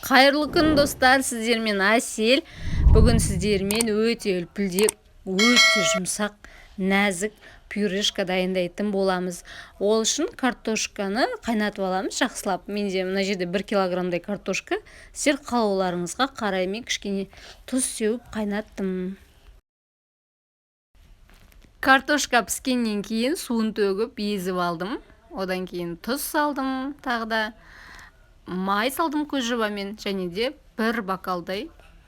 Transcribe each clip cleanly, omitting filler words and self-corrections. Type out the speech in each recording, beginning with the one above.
Қайырлы күн, достар! Сіздермен Әсел. Бүгін сіздермен өте үлпілдек, өте жұмсақ, нәзік пюрешка дайындайтын боламыз. Ол үшін картошканы қайнатып аламыз жақсылап. Менде мына жерде 1 килограммдай картошка, сіздер қалауларыңызға қарай. Мен кішкене тұз сеуіп қайнаттым. Картошка піскеннен кейін суын төгіп, езіп алдым. Одан кейін тұз салдым, тағы да май салдым көз жобамен және де бір бокалдай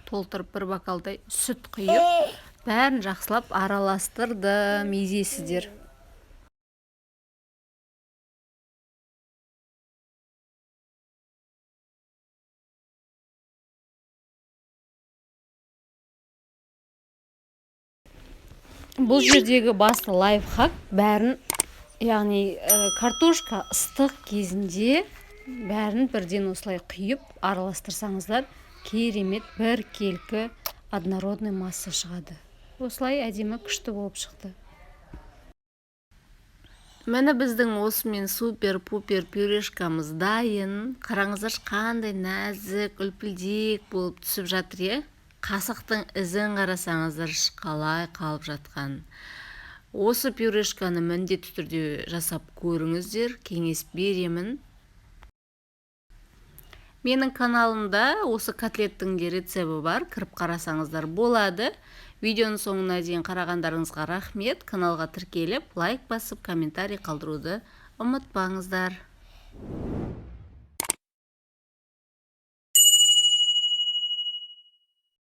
толтырып, бір бокалдай сүт құйып, бәрін жақсылап араластырдым, езесіздер. Бұл жердегі басты лайфхак: бәрін, яғни картошка ыстық кезінде бәрін бірден осылай құйып араластырсаңыздар, керемет біркелкі однородный масса шығады. Осылай әдемі, күшті болып шықты. Міне, біздің осымен супер пупер пюрешкамыз дайын. Қараңыздаршы, қандай нәзік, үлпілдек болып түсіп жатыр, иә? Қасықтың ізін қарасаңыздаршы, қалай қалып жатқан. Осы пюрешканы міндетті түрде жасап көріңіздер, кеңес беремін. Менің каналымда осы котлеттің де рецепті бар, кіріп қарасаңыздар болады. Видеоның соңына дейін қарағандарыңызға рахмет. Каналға тіркеліп, лайк басып, комментарий қалдыруды ұмытпаңыздар.